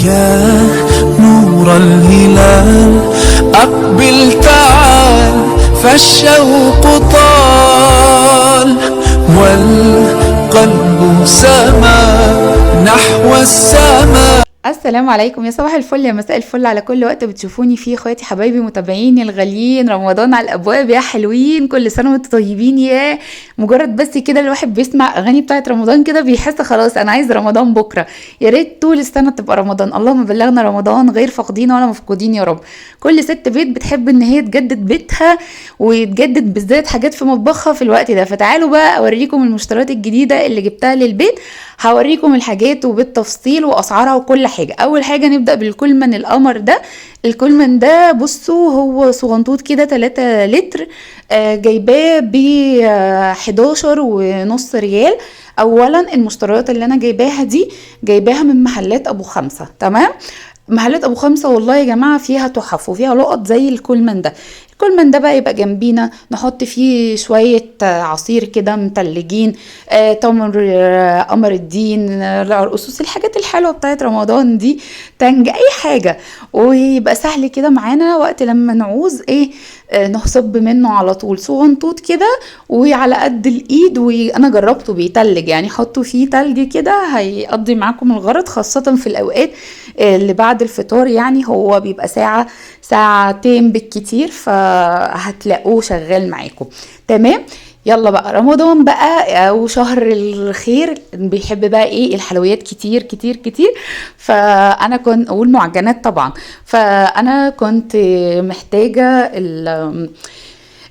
يا نور الهلال أقبل تعال، فالشوق طال والقلب سما نحو السماء. السلام عليكم، يا صباح الفل، يا مساء الفل على كل وقت بتشوفوني فيه اخواتي حبايبي متابعيني الغاليين. رمضان على الابواب يا حلوين، كل سنة وانتم طيبين. يا مجرد بس كده الواحد بيسمع اغاني بتاعت رمضان كده بيحس خلاص انا عايز رمضان بكره، يا ريت طول السنة تبقى رمضان. اللهم بلغنا رمضان غير فاقدين ولا مفقودين يا رب. كل ست بيت بتحب ان هي تجدد بيتها وتجدد بالذات حاجات في مطبخها في الوقت ده. فتعالوا بقى اوريكم المشتريات الجديدة اللي جبتها للبيت، هوريكم الحاجات وبالتفصيل واسعارها وكل حاجة. اول حاجة نبدا بالكولمان القمر ده. الكولمان ده بصوا هو صغنطوط كده 3 لتر، جايباه ب 11.5 ريال. اولا المشتريات اللي انا جايباها دي جايباها من محلات ابو خمسة، تمام؟ محلات ابو خمسة والله يا جماعة فيها تحف وفيها لقط زي الكولمان ده. الكولمان ده بقى يبقى جنبينا نحط فيه شوية عصير كده متلجين، تمر، قمر الدين، العرقسوس، الحاجات الحلوة بتاعت رمضان دي، تنج، اي حاجة، ويبقى سهل كده معانا وقت لما نعوز ايه، نصب منه على طول. صغنطوط كده وعلى قد الايد، وانا جربته بيتلج، يعني حطوا فيه تلج كده هيقضي معاكم الغرض، خاصة في الاوقات اللي بعد الفطار، يعني هو بيبقى ساعة ساعتين بالكتير، فهتلاقوه شغال معاكم. تمام، يلا بقى رمضان بقى او شهر الخير، بيحب بقى ايه الحلويات كتير كتير كتير، فانا كنت والمعجنات طبعا، فانا كنت محتاجة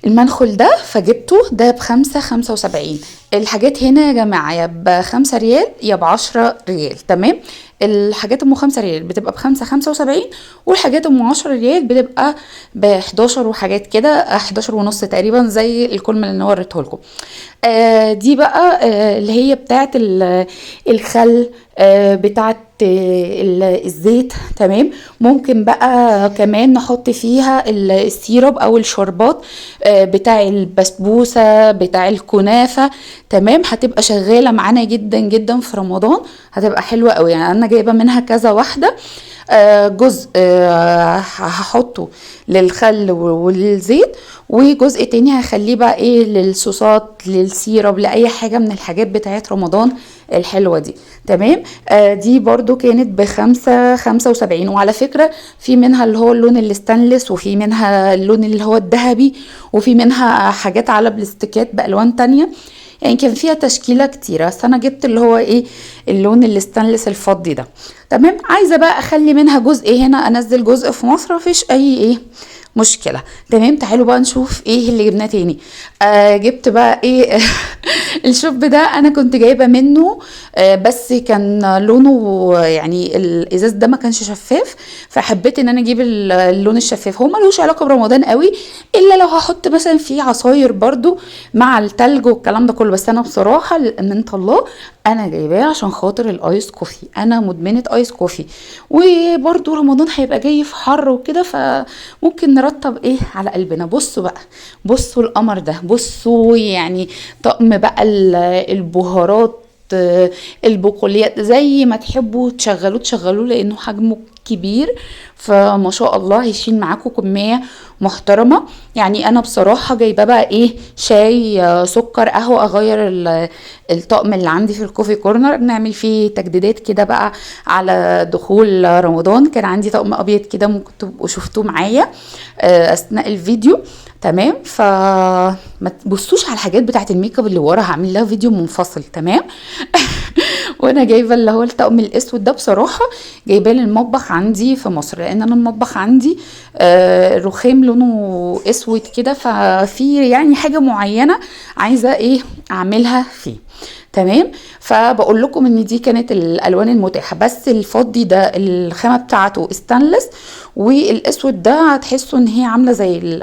المنخل ده فجبته ده ب5.75. الحاجات هنا يا جماعة يا ب5 ريال يا ب10 ريال، تمام؟ الحاجات ام 5 ريال بتبقى ب5.75، والحاجات ام 10 ريال بتبقى ب11 وحاجات كده، 11.5 تقريبا زي الكولمان اللي انا وريته لكم. دي بقى، اللي هي بتاعت الخل، بتاعت الزيت، تمام؟ ممكن بقى كمان نحط فيها السيرب او الشربات، بتاع البسبوسة، بتاع الكنافة، تمام؟ هتبقى شغالة معانا جدا جدا في رمضان، هتبقى حلوة قوي. انا جايبة منها كذا واحدة، جزء، هحطه للخل وللزيت، وجزء تاني هخليه بقى ايه للصوصات، للسيرب، لأي حاجة من الحاجات بتاعت رمضان الحلوة دي، تمام؟ دي برضو كانت ب5.75. وعلى فكرة في منها اللي هو اللون الستانلس، وفي منها اللون اللي هو الذهبي، وفي منها حاجات على بلاستيكات بألوان تانية، يعني كان فيها تشكيلة كتيرة، بس أنا جبت اللي هو إيه اللون الستانلس الفضي ده، تمام؟ عايزة بقى أخلي منها جزء هنا، أنزل جزء في مصر، مفيش أي إيه مشكلة، تمام؟ تعالوا بقى نشوف إيه اللي جبناه تاني. جبت بقى إيه الشوب ده أنا كنت جايبة منه، بس كان لونه يعني الإزاز ده ما كانش شفاف، فحبيت إن أنا أجيب اللون الشفاف. هو ملوش علاقة برمضان قوي، إلا لو هحط مثلا فيه عصاير برضو مع التلج والكلام ده كله، بس أنا بصراحة لأمانة الله أنا جايباه عشان خاطر ال ice coffee، أنا مدمنة ice coffee، وبرضو رمضان هيبقى جاي في حر وكده، فممكن نرطب إيه على قلبنا. بصوا بقى، بصوا القمر ده، بصوا يعني طقم بقى البهارات، البقوليات، زي ما تحبوا تشغلوه تشغلوه، لانه حجمه كبير، فما شاء الله هيشيل معاكم كمية محترمة. انا بصراحة جايبة بقى ايه شاي، سكر، قهوة، اغير الطقم اللي عندي في الكوفي كورنر، نعمل فيه تجديدات كده بقى على دخول رمضان. كان عندي طقم ابيض كده ممكن تبقوا شفتوه معايا، اثناء الفيديو، تمام؟ فما تبصوش على الحاجات بتاعت الميك اب اللي ورا، هعمل لها فيديو منفصل، تمام؟ وانا جايبه اللي هو الطقم الاسود ده، بصراحة جايباه للمطبخ عندي في مصر، لان انا المطبخ عندي، الرخام لونه اسود كده، ففي حاجة معينة عايزه ايه اعملها فيه، تمام؟ فبقول لكم ان دي كانت الالوان المتاحة، بس الفضي ده الخامة بتاعته ستانلس، والاسود ده هتحسوا ان هي عامله زي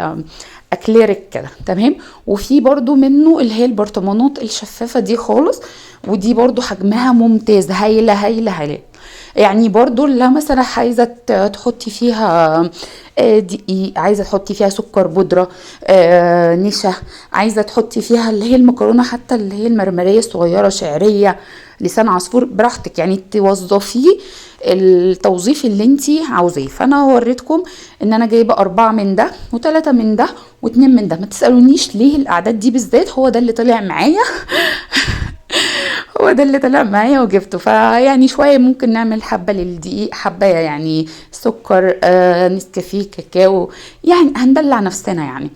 اكليريك كده، تمام؟ وفي برضو منه اللي هي البرطمانات الشفافه دي خالص، ودي برضو حجمها ممتاز، هايلة هايلة هايلة. يعني برضو لا مثلا عايزه تحطي فيها دقيق، عايزه تحطي فيها سكر بودره، نشا، عايزه تحطي فيها اللي هي المكرونه حتى اللي هي المرمريه الصغيرة، شعرية، لسان عصفور، براحتك يعني توظفيه التوظيف اللي انتي عاوزاه. فانا وريتكم ان انا جايبه 4 من ده و3 من ده و2 من ده. ما تسالونيش ليه الاعداد دي بالذات، هو ده اللي طلع معايا هو ده اللي طلع معايا وجبته. فيعني شوية ممكن نعمل حبه للدقيق، حبه يعني سكر، نسكافيه، كاكاو، يعني هندلع نفسنا يعني.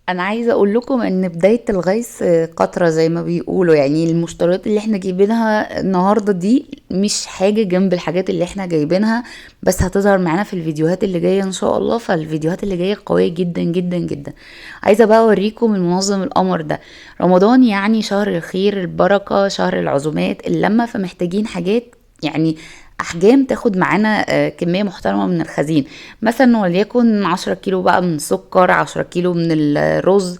انا عايزه اقول لكم ان بداية الغيث قطرة زي ما بيقولوا، يعني المشتريات اللي احنا جايبينها النهارده دي مش حاجة جنب الحاجات اللي احنا جايبينها، بس هتظهر معانا في الفيديوهات اللي جاية ان شاء الله. فالفيديوهات اللي جاية قوية جدا جدا جدا. عايزه بقى اوريكم المنظم القمر ده. رمضان يعني شهر الخير، البركة، شهر العزومات، اللمة، فمحتاجين حاجات يعني احجام تاخد معانا كمية محترمه من الخزين. مثلا وليكن 10 كيلو بقى من السكر، 10 كيلو من الرز،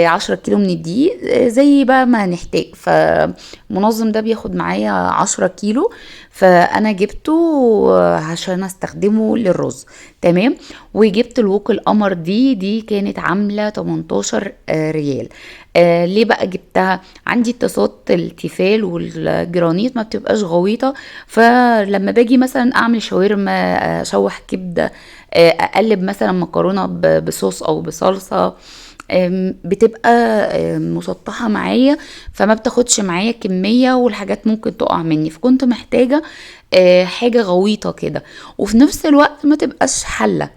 10 كيلو من الدقيق، زي بقى ما هنحتاج. فمنظم ده بياخد معايا 10 كيلو، فانا جبته عشان استخدمه للرز. تمام. وجبت الوك القمر دي كانت عامله 18 ريال. ليه بقى جبتها؟ عندي الطاسات التيفال والجرانيت ما بتبقاش غويطه، فلما باجي مثلا اعمل شاورما، اشوح كبده، اقلب مثلا مكرونه بصوص او بصلصه، بتبقى مسطحة معايا، فما بتاخدش معايا كمية والحاجات ممكن تقع مني. فكنت محتاجه حاجة غويطه كده، وفي نفس الوقت ما تبقاش حله،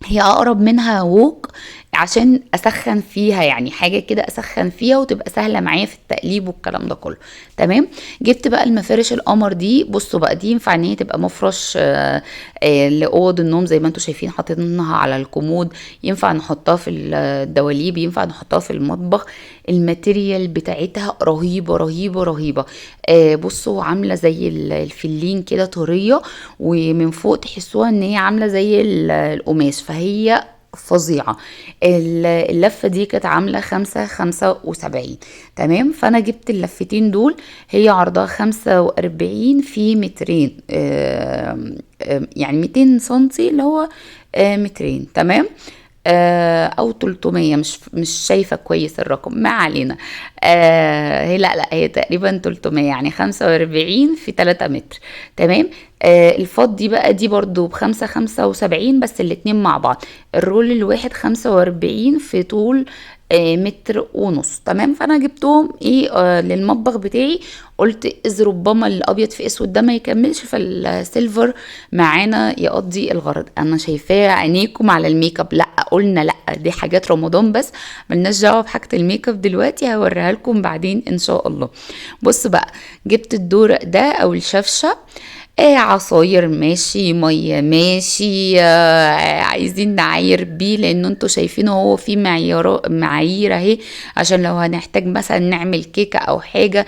هي اقرب منها ووك عشان اسخن فيها، يعني حاجة كده اسخن فيها وتبقى سهلة معايا في التقليب والكلام ده كله. تمام. جبت بقى المفارش القمر دي. بصوا بقى، دي ينفع ان هي تبقى مفرش لاوض النوم زي ما انتم شايفين حاطينها على الكومود، ينفع نحطها في الدواليب، ينفع نحطها في المطبخ. ال material بتاعتها رهيبة رهيبة رهيبة. بصوا عامله زي الفلين كده، طرية، ومن فوق تحسوها ان هي عامله زي القماش، فهي فظيعة. اللفة دي كانت عاملة 5.75. تمام. فأنا جبت اللفتين دول، هي عرضها 45 في مترين، يعني 200 سنتي اللي هو مترين. تمام. او 300، مش شايفة كويس الرقم، ما علينا. هي لا هي تقريبا 300، يعني 45 في 3 متر. تمام. الفضي بقى دي برضو ب5.75، بس الاتنين مع بعض. ال roll الواحد 45 في طول متر ونص. تمام. فانا جبتهم ايه للمطبخ بتاعي، قلت اذ ربما الابيض في اسود ده ما يكملش، فال silver معانا يقضي الغرض. انا شايفاه عينيكم على الميك اب، لا قلنا لا دي حاجات رمضان بس، ملناش دعوه بحاجة الميك اب دلوقتي، هوريها لكم بعدين ان شاء الله. بص بقى، جبت الدورق ده او الشفشه، عصاير ماشي، مية ماشي، عايزين نعاير بيه، لان انتوا شايفينه هو فيه معايير اهي، عشان لو هنحتاج مثلا نعمل كيكة او حاجة،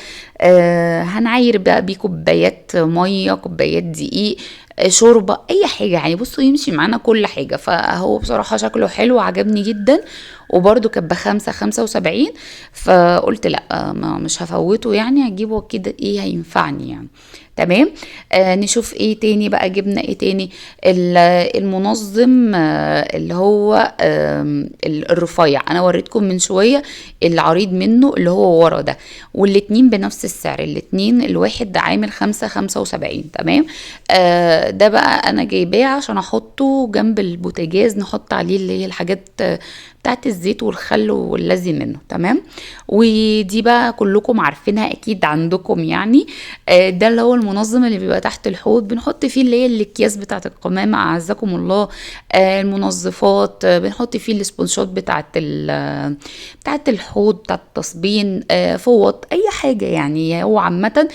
هنعاير بقى بيه كوبايات مية، كوبايات دقيق، شوربة، اي حاجة يعني. بصوا يمشي معانا كل حاجة. فهو بصراحة شكله حلو وعجبني جدا، وبرده كانت ب5.75، فقلت لا مش هفوته يعني، هجيبه كده ايه هينفعني يعني. تمام. نشوف ايه تاني بقى، جبنا ايه تاني؟ المنظم اللي هو الرفيع، انا وريتكم من شوية العريض منه اللي هو ورا ده، والاتنين بنفس السعر، الاتنين الواحد عامل 5.75. تمام. ده بقى انا جايباه عشان احطه جنب البوتاجاز، نحط عليه اللي هي الحاجات بتاعت الزيت والخل واللذي منه. تمام. ودي بقى كلكم عارفينها اكيد عندكم يعني، ده اللي هو المنظم اللي بيبقى تحت الحوض، بنحط فيه اللي هي الاكياس بتاعت القمامة اعزكم الله، المنظفات، بنحط فيه الاسبونشات بتاعت الحوض، بتاعت التصبين، فوط، اي حاجة يعني. هو عامة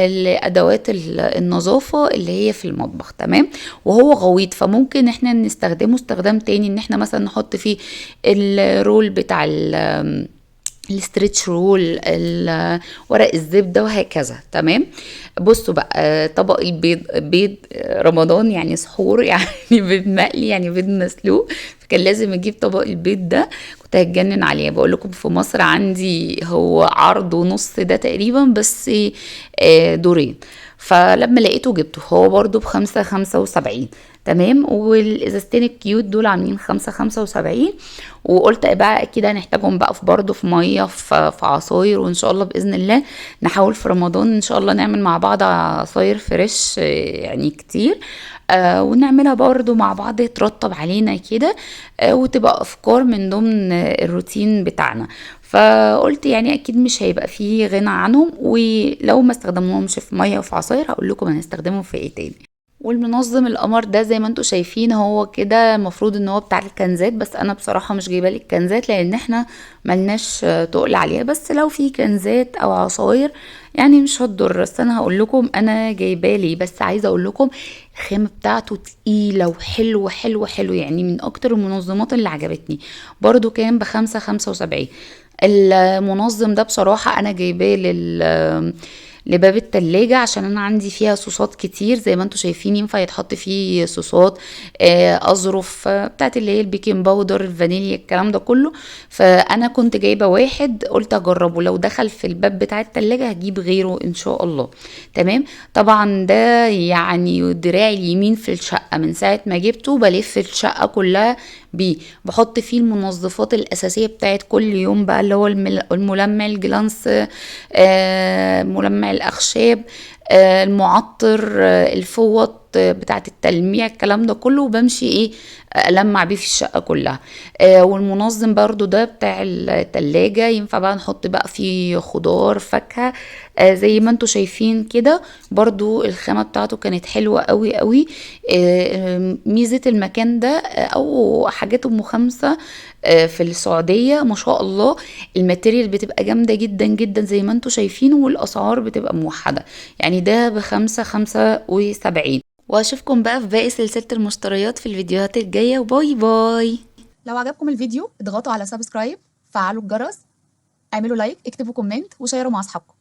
لادوات النظافة اللي هي في المطبخ. تمام. وهو غويط، فممكن احنا نستخدمه استخدام تاني، ان احنا مثلا نحط فيه ال roll بتاع ال stretch roll، ورق الزبدة وهكذا. تمام. بصوا بقى، طبق البيض، بيض رمضان يعني سحور يعني بيض مقلي يعني بيض مسلوق، فكان لازم اجيب طبق البيض ده، كنت هتجنن عليه. بقول لكم في مصر عندي هو عرض ونص ده تقريبا، بس دورين. فلما لقيته جبته، هو برضو ب5.75. تمام. والازازتين ال cute دول عاملين 5.75، وقلت بقى اكيد هنحتاجهم بقى في برضو في مية في عصاير، وان شاء الله باذن الله نحاول في رمضان ان شاء الله نعمل مع بعض عصاير fresh يعني كتير، ونعملها برضو مع بعض ترطب علينا كده، وتبقى افكار من ضمن الروتين بتاعنا. فقلت يعني اكيد مش هيبقى فيه غنى عنهم، ولو ما استخدموهمش في مية وفي عصاير هقول لكم هنستخدمهم في ايه تاني. والمنظم القمر ده زي ما انتم شايفين هو كده المفروض ان هو بتاع الكنزات، بس انا بصراحة مش جايبه لك كنزات لان احنا ملناش تقل عليها، بس لو في كنزات او عصاير يعني مش هتضر. بس انا هقول لكم انا جايبه ليه، بس عايزه اقول لكم الخامة بتاعته تقيلة وحلو حلو حلو، يعني من اكتر المنظمات اللي عجبتني. برضو كان ب5.75. المنظم ده بصراحة انا جايباه لباب التلاجة عشان انا عندي فيها صوصات كتير زي ما انتم شايفين، ينفع يتحط فيه صوصات، اظرف، بتاعت اللي هي ال baking powder، الفانيليا، الكلام ده كله. فانا كنت جايبه واحد قلت اجربه، لو دخل في الباب بتاع التلاجة هجيب غيره ان شاء الله. تمام. طبعا ده يعني دراعي اليمين في الشقة، من ساعة ما جبته بلف الشقة كلها بيه، بحط فيه المنظفات الاساسية بتاعت كل يوم بقى، اللي هو الملمع الجلانس، ملمع الاخشاب، المعطر، الفوط، بتاعت التلميع، الكلام ده كله، وبمشي المع بيه في الشقة كلها. والمنظم برضو ده بتاع التلاجة، ينفع بقى نحط بقى فيه خضار فاكهة، زي ما انتوا شايفين كده. برضو الخامة بتاعته كانت حلوة قوي قوي. ميزة المكان ده، او حاجات ام 5، في السعودية ما شاء الله ال material بتبقى جامدة جدا جدا زي ما انتوا شايفين، والاسعار بتبقى موحدة. يعني ده ب5.75. واشوفكم بقى في باقي سلسلة المشتريات في الفيديوهات الجاية، و bye bye. لو عجبكم الفيديو اضغطوا على subscribe، فعلوا الجرس، اعملوا like، اكتبوا comment، وشيروا مع اصحابكم.